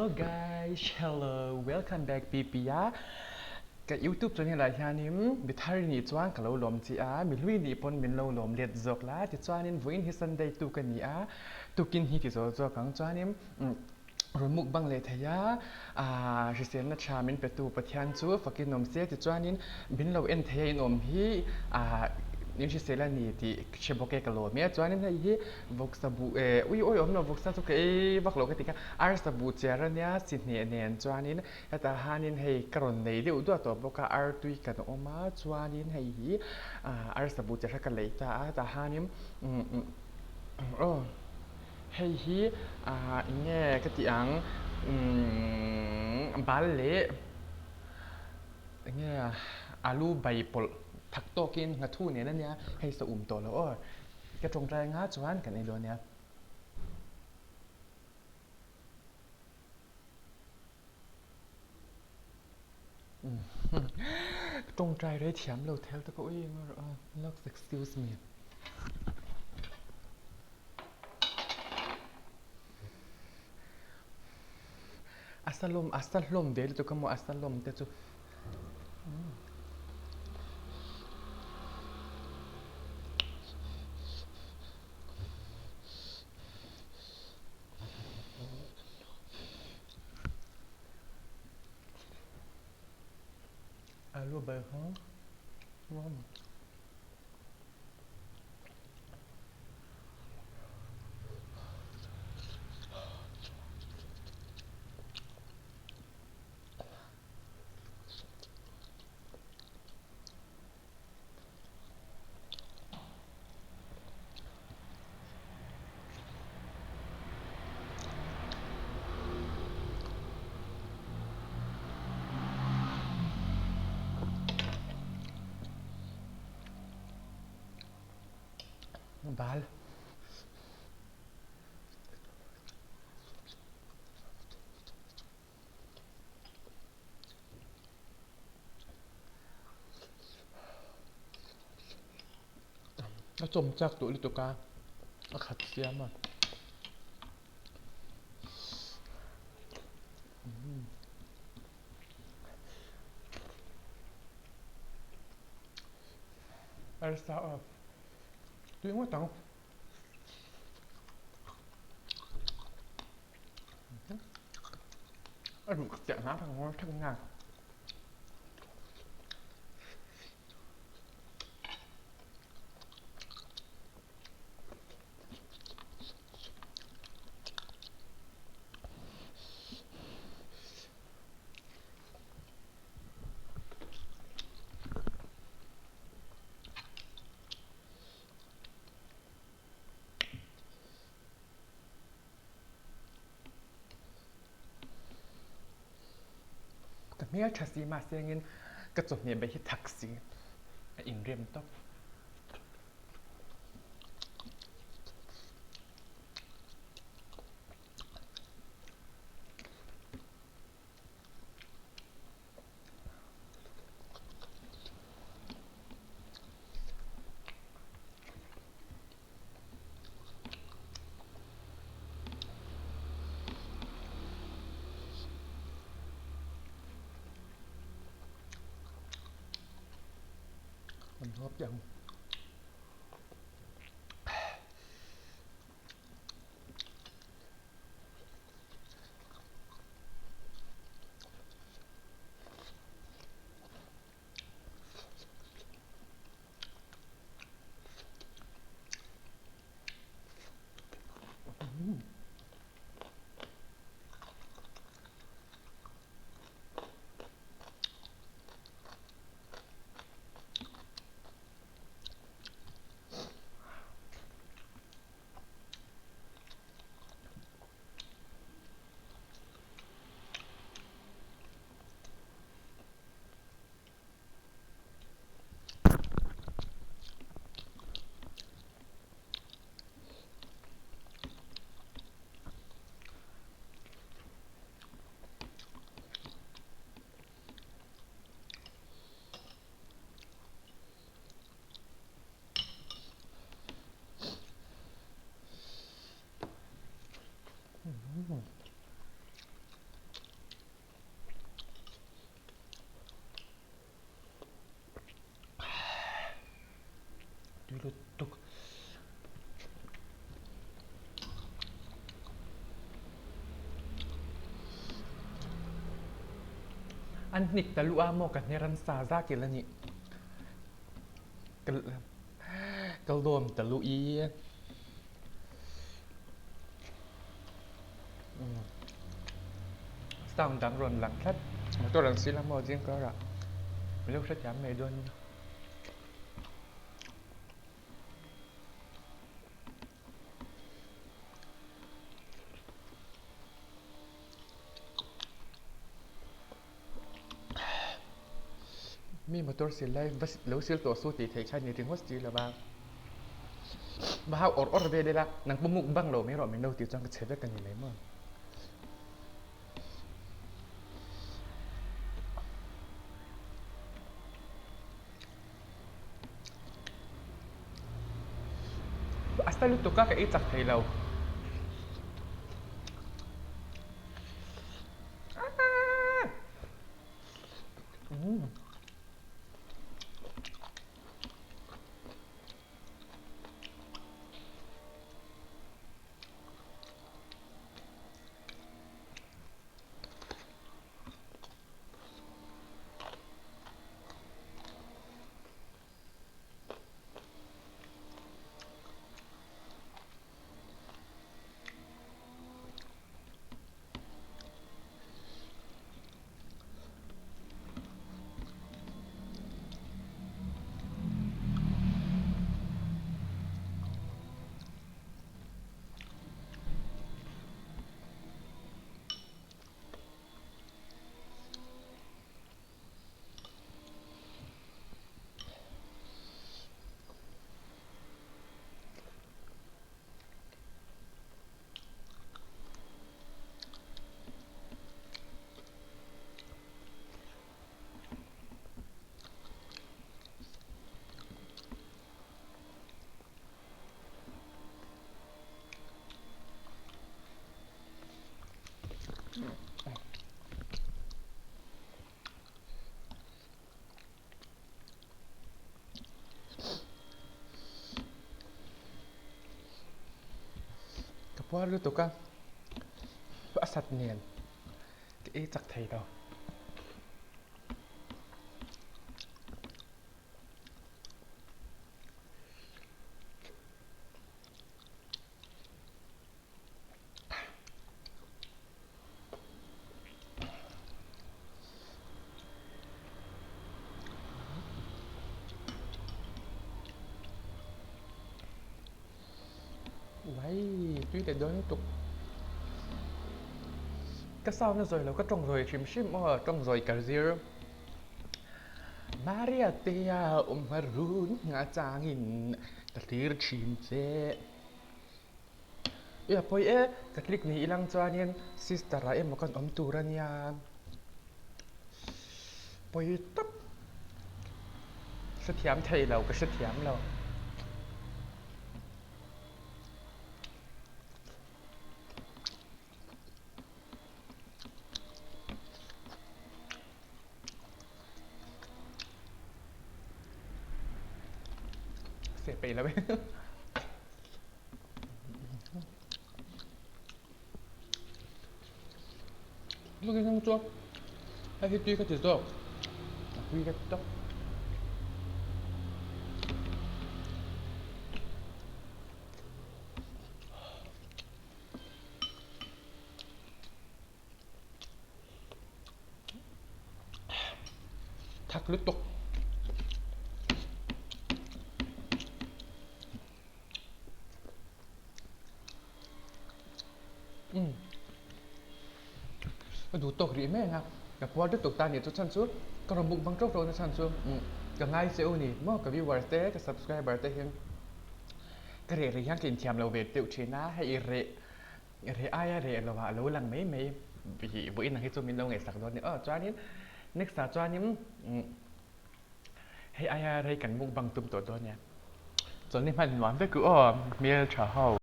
Hello guys, hello, welcome back PP a ka YouTube channel ah hianin mi thar nih chuan ka lo lawm chi a, mi hlui nih pawn min lo lawm let zawk la tichuanin vawiin hi Sunday tuk a ni a, tukin hi ti zawk zawk ang chuanin rawn mukbang leh thei a, aah hriselna tha min petu Pathian chu fakin awm se tichuanin min lo en thei a inawm hi aah min hrisel a ni tih hre bawk e ka lawm e chuanin hei hi vawksa buh eh ui awi awm lo vawksa chu ka ei vak lo ka ti kha arsa buh chiar ania chi hneh nen chuanin hetah hianin hei ka rawn nei deuh duah tawh bawk a artui kan awm a chuanin hei hi aah arsa buh chiar kha ka lei ta a hetah hianin umm aw. Hei hi ah eng nge ka tih ang umm bal leh eng nge alu bai pawlh thak tawkin nghathu nen a nia hei sa um tawh loh aw ka tawngtai anga chuan kan ei dawn nia. Ka tawngtai rei thiam lo thel te ka ui eng a love excuse me. A sa hlawm a sa hlawm ve lutuk a maw a sa hlawm te chu. Alu bai hawng Bal. A chawm chak duh lutuk a, a khat siam a. Arsa aw tui ngawt ang. A ruh chiah hna thak ngawr thak nga. Ka hmel tha si mahse engin ka chawhmeh bai hi thak si a inrem tawp. An hawp teh ang. An hnik ta luh a maw ka hner an sa zak ila nih. Ka lawm ta luh i. Sound dang rawn lang tlat. Motor an sil a maw zing karah. Min lo hrethiam mai dawn nia. Mi motor sil lai va lo sil tawh su tih theih kha ni ringawt si lo va. Va hau awr awr vel ila nang pawh muk bang lo mai rawh min lo tih chuan ka chhe vek a ni mai maw. A sa lutuk a ka ei chak thei lo. Ka puar lutuk a, a sat nen ka ei chak thei lo. Uai, tui leh dawn lutuk. Ka sound a zawi lo, ka tawng zawi hrim hrim aw, tawng zawi ka zir. Maria tea awm hma run nga changin ka thlir thin che. I a pawi e, Catholic ni ilang chuanin sister ah emaw kan awm tur a nia. Pawi tawp. Hrethiam thei lo, ka hrethiam lo. Seh peih lo e. Lugin hung chu hei hi tui ka ti zawk a tui ka ti tawp. Thak lutuk. Umm ka duh tawk rih mai ang a, ka puar lutuk ta a nih chu chhan chu ka rawn mukbang tawk tawk na chhan chu umm ka ngai che u ni maw ka viewers te ka subscriber te hian ka reh rih hian ka inthiam lo ve deuh thin a hei reh reh aia reh lo ah a lo lang mai mai hi vawiin ang hi chu min lo ngaihsak dawn a ni aw chuanin next ah chuanin umm. Hei aia rei kan mukbang tum tawh dawn nia. Chawlhni hman nuam vek u aw hmeltha ho.